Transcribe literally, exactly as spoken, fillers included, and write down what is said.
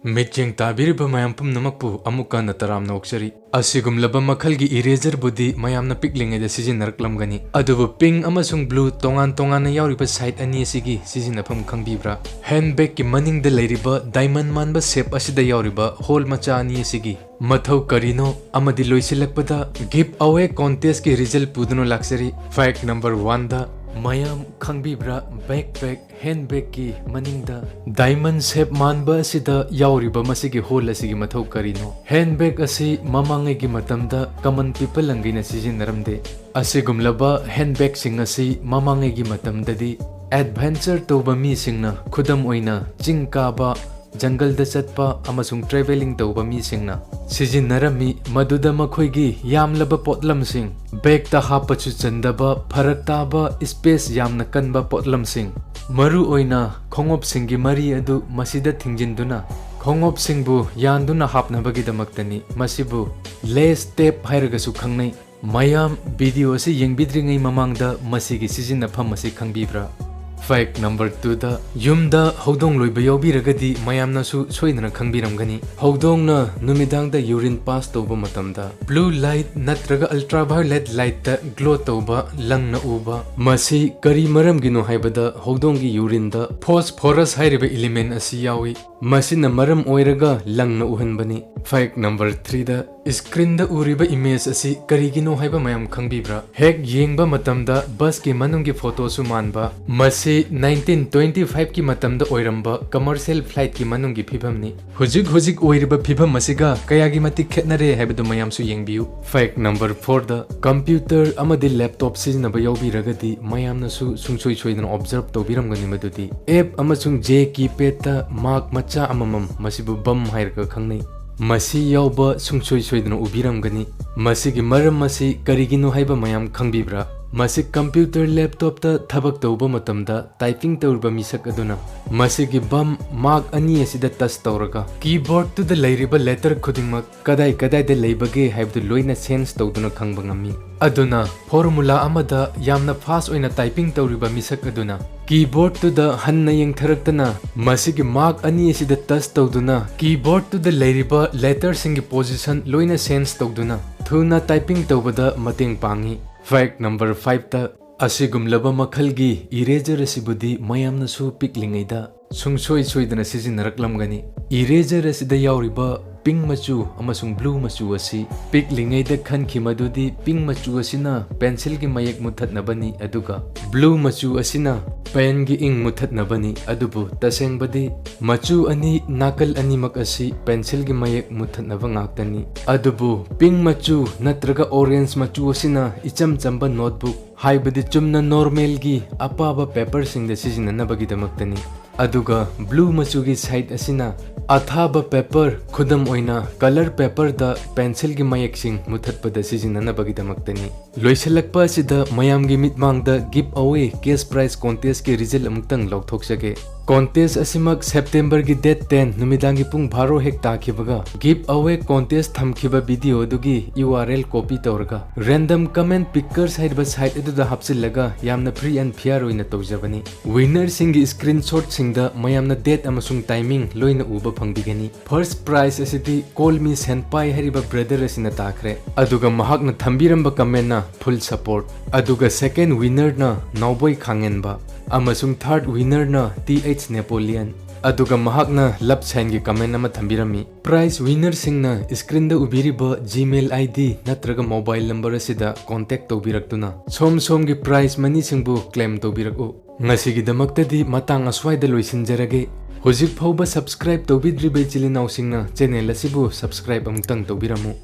ꯃꯤꯠꯌꯦꯡ ꯇꯥꯕꯤꯔꯤꯕ ꯃꯌꯥꯝ ꯄꯨꯝꯅꯃꯛꯄꯨ ꯑꯃꯨꯛꯀ ꯍꯟꯅ ꯇꯔꯥꯝꯅ ꯑꯣꯛꯆꯔꯤ꯫ ꯑꯁꯤꯒꯨꯝꯂꯕ ꯃꯈꯜꯒꯤ eraser ꯕꯨꯗꯤ ꯃꯌꯥꯝꯅ ꯄꯤꯛꯂꯤꯉꯩꯗ ꯁꯤꯖꯤꯟꯅꯔꯛꯂꯝꯒꯅꯤ, ꯑꯗꯨꯕꯨ pink ꯑꯃꯁꯨꯡ blue ꯇꯣꯉꯥꯟ ꯇꯣꯉꯥꯟꯅ ꯌꯥꯎꯔꯤꯕ side ꯑꯅꯤ ꯑꯁꯤꯒꯤ ꯁꯤꯖꯤꯟꯅꯐꯝ ꯈꯪꯕꯤꯕ꯭ꯔꯥ? Handbag ꯀꯤ ꯃꯅꯤꯡꯗ ꯂꯩꯔꯤꯕ diamond ꯃꯥꯟꯕ shape ꯑꯁꯤꯗ ꯌꯥꯎꯔꯤꯕ hole ꯃꯆꯥ ꯑꯅꯤ ꯑꯁꯤꯒꯤ ꯃꯊꯧ ꯀꯔꯤꯅꯣ? ꯑꯃꯗꯤ ꯂꯣꯏꯁꯤꯜꯂꯛꯄꯗ giveaway contest ꯀꯤ result ꯄꯨꯗꯨꯅ ꯂꯥꯛꯆꯔꯤ꯫ Fact number one ꯗ, ꯃꯌꯥꯝ ꯈꯪꯕꯤꯕ꯭ꯔꯥ, backpack handbag ꯀꯤ ꯃꯅꯤꯡꯗ diamond shape ꯃꯥꯟꯕ ꯑꯁꯤꯗ ꯌꯥꯎꯔꯤꯕ ꯃꯁꯤꯒꯤ hole ꯑꯁꯤꯒꯤ ꯃꯊꯧ ꯀꯔꯤꯅꯣ? Handbag ꯑꯁꯤ ꯃꯃꯥꯡꯉꯩꯒꯤ ꯃꯇꯝꯗ common people ꯂꯪꯒꯩꯅ ꯁꯤꯖꯤꯟꯅꯔꯝꯗꯦ꯫ ꯑꯁꯤꯒꯨꯝꯂꯕ handbag ꯁꯤꯡ ꯑꯁꯤ ꯃꯃꯥꯡꯉꯩꯒꯤ ꯃꯇꯝꯗꯗꯤ adventure ꯇꯧꯕ ꯃꯤꯁꯤꯡꯅ, ꯈꯨꯗꯝ ꯑꯣꯏꯅ ꯆꯤꯡ ꯀꯥꯕ, ꯖꯪꯒꯜꯗ ꯆꯠꯄ ꯑꯃꯁꯨꯡ travelling ꯇꯧꯕ ꯃꯤꯁꯤꯡꯅ ꯁꯤꯖꯤꯟꯅꯔꯝꯃꯤ, ꯃꯗꯨꯗ ꯃꯈꯣꯏꯒꯤ ꯌꯥꯝꯂꯕ ꯄꯣꯠꯂꯝꯁꯤꯡ, bag ꯇ ꯍꯥꯞꯄꯁꯨ ꯆꯟꯗꯕ, ꯐꯔꯛ ꯇꯥꯕ, space ꯌꯥꯝꯅ ꯀꯟꯕ ꯄꯣꯠꯂꯝꯁꯤꯡ, ꯃꯔꯨ ꯑꯣꯏꯅ ꯈꯣꯡꯎꯞꯁꯤꯡꯒꯤ ꯃꯔꯤ ꯑꯗꯨ ꯃꯁꯤꯗ ꯊꯤꯡꯖꯤꯟꯗꯨꯅ ꯈꯣꯡꯎꯞꯁꯤꯡꯕꯨ ꯌꯥꯟꯗꯨꯅ ꯍꯥꯞꯅꯕꯒꯤꯗꯃꯛꯇꯅꯤ꯫ ꯃꯁꯤꯕꯨ lace tape ꯍꯥꯏꯔꯒꯁꯨ ꯈꯪꯅꯩ꯫ ꯃꯌꯥꯝ, video ꯑꯁꯤ ꯌꯦꯡꯕꯤꯗ꯭ꯔꯤꯉꯩ ꯃꯃꯥꯡꯗ ꯃꯁꯤꯒꯤ ꯁꯤꯖꯤꯟꯅꯐꯝ ꯑꯁꯤ ꯈꯪꯕꯤꯕ꯭ꯔꯥ? Fact number two ꯗ, ꯌꯨꯝꯗ ꯍꯧꯗꯣꯡ ꯂꯣꯏꯕ ꯌꯥꯎꯕꯤꯔꯒꯗꯤ ꯃꯌꯥꯝꯅꯁꯨ ꯁꯣꯏꯗꯅ ꯈꯪꯕꯤꯔꯝꯒꯅꯤ꯫ ꯍꯧꯗꯣꯡꯅ ꯅꯨꯃꯤꯗꯥꯡꯗ urine pass ꯇꯧꯕ ꯃꯇꯝꯗ blue light ꯅꯠꯇ꯭ꯔꯒ ultraviolet light ꯇ glow ꯇꯧꯕ ꯂꯪꯅ ꯎꯕ꯫ ꯃꯁꯤ ꯀꯔꯤ ꯃꯔꯝꯒꯤꯅꯣ ꯍꯥꯏꯕꯗ, ꯍꯧꯗꯣꯡꯒꯤ urine ꯗ phosphorus ꯍꯥꯏꯔꯤꯕ element ꯑꯁꯤ ꯌꯥꯎꯏ꯫ ꯃꯁꯤꯅ ꯃꯔꯝ ꯑꯣꯏꯔꯒ ꯂꯪꯅ ꯎꯍꯟꯕꯅꯤ꯫ Fact number three ꯗ, screen ꯗ ꯎꯔꯤꯕ image ꯑꯁꯤ ꯀꯔꯤꯒꯤꯅꯣ ꯍꯥꯏꯕ ꯃꯌꯥꯝ ꯈꯪꯕꯤꯕ꯭ꯔꯥ? ꯍꯦꯛ ꯌꯦꯡꯕ ꯃꯇꯝꯗ bus ꯀꯤ ꯃꯅꯨꯡꯒꯤ photo ꯁꯨ ꯃꯥꯟꯕ꯫ ꯃꯁꯤ nineteen twenty five ꯀꯤ ꯃꯇꯝꯗ ꯑꯣꯏꯔꯝꯕ commercial flight ꯀꯤ ꯃꯅꯨꯡꯒꯤ ꯐꯤꯕꯝꯅꯤ꯫ ꯍꯧꯖꯤꯛ ꯍꯧꯖꯤꯛ ꯑꯣꯏꯔꯤꯕ ꯐꯤꯕꯝ ꯑꯁꯤꯒ ꯀꯌꯥꯒꯤ ꯃꯇꯤꯛ ꯈꯦꯠꯅꯔꯦ ꯍꯥꯏꯕꯗꯨ ꯃꯌꯥꯝꯁꯨ ꯌꯦꯡꯕꯤꯌꯨ꯫ Fact number four ꯗ, computer ꯑꯃꯗꯤ laptop ꯁꯤꯖꯤꯟꯅꯕ ꯌꯥꯎꯕꯤꯔꯒꯗꯤ ꯃꯌꯥꯝꯅꯁꯨ ꯁꯨꯡꯁꯣꯏ ꯁꯣꯏꯗꯅ observe ꯇꯧꯕꯤꯔꯝꯒꯅꯤ ꯃꯗꯨꯗꯤ app ꯑꯃꯁꯨꯡ J keypad ꯇ mark ꯃꯆꯥ ꯑꯃꯃꯝ, ꯃꯁꯤꯕꯨ bum ꯍꯥꯏꯔꯒ ꯈꯪꯅꯩ, ꯃꯁꯤ ꯌꯥꯎꯕ ꯁꯨꯡꯁꯣꯏ ꯁꯣꯏꯗꯅ ꯎꯕꯤꯔꯝꯒꯅꯤ꯫ ꯃꯁꯤꯒꯤ ꯃꯔꯝ ꯑꯁꯤ ꯀꯔꯤꯒꯤꯅꯣ ꯍꯥꯏꯕ ꯃꯌꯥꯝ ꯈꯪꯕꯤꯕ꯭ꯔꯥ? ꯃꯁꯤ computer laptopꯇ ꯊꯕꯛ ꯇꯧꯕ ꯃꯇꯝꯗ typing ꯇꯧꯔꯤꯕ ꯃꯤꯁꯛ ꯑꯗꯨꯅ ꯃꯁꯤꯒꯤ bum mark ꯑꯅꯤ ꯑꯁꯤꯗ touch ꯇꯧꯔꯒ keyboardꯇꯨꯗ ꯂꯩꯔꯤꯕ letter ꯈꯨꯗꯤꯡꯃꯛ ꯀꯗꯥꯏ ꯀꯗꯥꯏꯗ ꯂꯩꯕꯒꯦ ꯍꯥꯏꯕꯗꯨ ꯂꯣꯏꯅ sense ꯇꯧꯗꯨꯅ ꯈꯪꯕ ꯉꯝꯃꯤ꯫ ꯑꯗꯨꯅ formula ꯑꯃꯗ ꯌꯥꯝꯅ fast ꯑꯣꯏꯅ typing ꯇꯧꯔꯤꯕ ꯃꯤꯁꯛ ꯑꯗꯨꯅ keyboardꯇꯨꯗ ꯍꯟꯅ ꯌꯦꯡꯊꯔꯛꯇꯅ ꯃꯁꯤꯒꯤ mark ꯑꯅꯤ ꯑꯁꯤꯗ touch ꯇꯧꯗꯨꯅ keyboardꯇꯨꯗ ꯂꯩꯔꯤꯕ letterꯁꯤꯡꯒꯤ position ꯂꯣꯏꯅ sense ꯇꯧꯗꯨꯅ ꯊꯨꯅ typing ꯇꯧꯕꯗ ꯃꯇꯦꯡ ꯄꯥꯡꯉꯤ꯫ Fact number fiveꯇ, ꯑꯁꯤꯒꯨꯝꯂꯕ ꯃꯈꯜꯒꯤ eraser ꯑꯁꯤꯕꯨꯗꯤ ꯃꯌꯥꯝꯅꯁꯨ ꯄꯤꯛꯂꯤꯉꯩꯗ ꯁꯨꯡꯁꯣꯏ ꯁꯣꯏꯗꯅ ꯁꯤꯖꯤꯟꯅꯔꯛꯂꯝꯒꯅꯤ꯫ Eraser ꯑꯁꯤꯗ ꯌꯥꯎꯔꯤꯕ pink ꯃꯆꯨ ꯑꯃꯁꯨꯡ blue ꯃꯆꯨ ꯑꯁꯤ ꯄꯤꯛꯂꯤꯉꯩꯗ ꯈꯟꯈꯤ ꯃꯗꯨꯗꯤ pink ꯃꯆꯨ ꯑꯁꯤꯅ pencilꯒꯤ ꯃꯌꯦꯛ ꯃꯨꯊꯠꯅꯕꯅꯤ, ꯑꯗꯨꯒ blue ꯃꯆꯨ ꯑꯁꯤꯅ penꯒꯤ ink ꯃꯨꯊꯠꯅꯕꯅꯤ꯫ ꯑꯗꯨꯕꯨ ꯇꯁꯦꯡꯕꯗꯤ ꯃꯆꯨ ꯑꯅꯤ ꯅꯥꯀꯜ ꯑꯅꯤꯃꯛ ꯑꯁꯤ pencilꯒꯤ ꯃꯌꯦꯛ ꯃꯨꯊꯠꯅꯕ ꯉꯥꯛꯇꯅꯤ꯫ ꯑꯗꯨꯕꯨ pink ꯃꯆꯨ ꯅꯠꯇ꯭ꯔꯒ orange ꯃꯆꯨ ꯑꯁꯤꯅ ꯏꯆꯝ ꯆꯝꯕ notebook, ꯍꯥꯏꯕꯗꯤ ꯆꯨꯝꯅ normalꯒꯤ ꯑꯄꯥꯕ paperꯁꯤꯡꯗ ꯁꯤꯖꯤꯟꯅꯅꯕꯒꯤꯗꯃꯛꯇꯅꯤ꯫ ꯑꯗꯨꯒ blue ꯃꯆꯨꯒꯤ side ꯑꯁꯤꯅ ꯑꯊꯥꯕ paper, ꯈꯨꯗꯝ ꯑꯣꯏꯅ colour paperꯗ pencilꯒꯤ ꯃꯌꯦꯛꯁꯤꯡ ꯃꯨꯊꯠꯄꯗ ꯁꯤꯖꯤꯟꯅꯅꯕꯒꯤꯗꯃꯛꯇꯅꯤ꯫ ꯂꯣꯏꯁꯤꯜꯂꯛꯄ ꯑꯁꯤꯗ ꯃꯌꯥꯝꯒꯤ ꯃꯤꯠꯃꯥꯡꯗ give away cash prize contestꯀꯤ result ꯑꯃꯨꯛꯇꯪ ꯂꯥꯎꯊꯣꯛꯆꯒꯦ꯫ Contest ꯑꯁꯤꯃꯛ Septemberꯒꯤ date ten ꯅꯨꯃꯤꯗꯥꯡꯒꯤ ꯄꯨꯡ ꯕꯥꯔꯣ ꯍꯦꯛ ꯇꯥꯈꯤꯕꯒ give away contest ꯊꯝꯈꯤꯕ video ꯑꯗꯨꯒꯤ URL copy ꯇꯧꯔꯒ random comment pickers ꯍꯥꯏꯔꯤꯕ site ꯑꯗꯨꯗ ꯍꯥꯞꯆꯤꯜꯂꯒ ꯌꯥꯝꯅ free and fair ꯑꯣꯏꯅ ꯇꯧꯖꯕꯅꯤ꯫ Winnerꯁꯤꯡꯒꯤ screenshotꯁꯤꯡꯗ ꯃꯌꯥꯝꯅ date ꯑꯃꯁꯨꯡ timing ꯂꯣꯏꯅ ꯎꯕ ꯐꯪꯕꯤꯒꯅꯤ꯫ First prize ꯑꯁꯤꯗꯤ Call Me Senpai ꯍꯥꯏꯔꯤꯕ brother ꯑꯁꯤꯅ ꯇꯥꯈ꯭ꯔꯦ꯫ ꯑꯗꯨꯒ ꯃꯍꯥꯛꯅ ꯊꯝꯕꯤꯔꯝꯕ commentꯅ full support꯫ ꯑꯗꯨꯒ second winnerꯅ ꯅꯥꯎꯕꯣꯏ ꯈꯥꯡꯉꯦꯟꯕ ꯑꯃꯁꯨꯡ third winnerꯅ TH Napoleon꯫ ꯑꯗꯨꯒ ꯃꯍꯥꯛꯅ love signꯒꯤ comment ꯑꯃ ꯊꯝꯕꯤꯔꯝꯃꯤ꯫ Prize winnerꯁꯤꯡꯅ screenꯗ ꯎꯕꯤꯔꯤꯕ Gmail ID ꯅꯠꯇ꯭ꯔꯒ mobile number ꯑꯁꯤꯗ contact ꯇꯧꯕꯤꯔꯛꯇꯨꯅ ꯁꯣꯝ ꯁꯣꯝꯒꯤ prize moneyꯁꯤꯡꯕꯨ claim ꯇꯧꯕꯤꯔꯛꯎ꯫ ꯉꯁꯤꯒꯤꯗꯃꯛꯇꯗꯤ ꯃꯇꯥꯡ ꯑꯁ꯭ꯋꯥꯏꯗ ꯂꯣꯏꯁꯤꯟꯖꯔꯒꯦ꯫ ꯍꯧꯖꯤꯛ ꯐꯥꯎꯕ subscribe ꯇꯧꯕꯤꯗ꯭ꯔꯤꯕ ꯏꯆꯤꯜ ꯏꯅꯥꯎꯁꯤꯡꯅ channel ꯑꯁꯤꯕꯨ subscribe ꯑꯃꯨꯛꯇꯪ ꯇꯧꯕꯤꯔꯝꯃꯨ꯫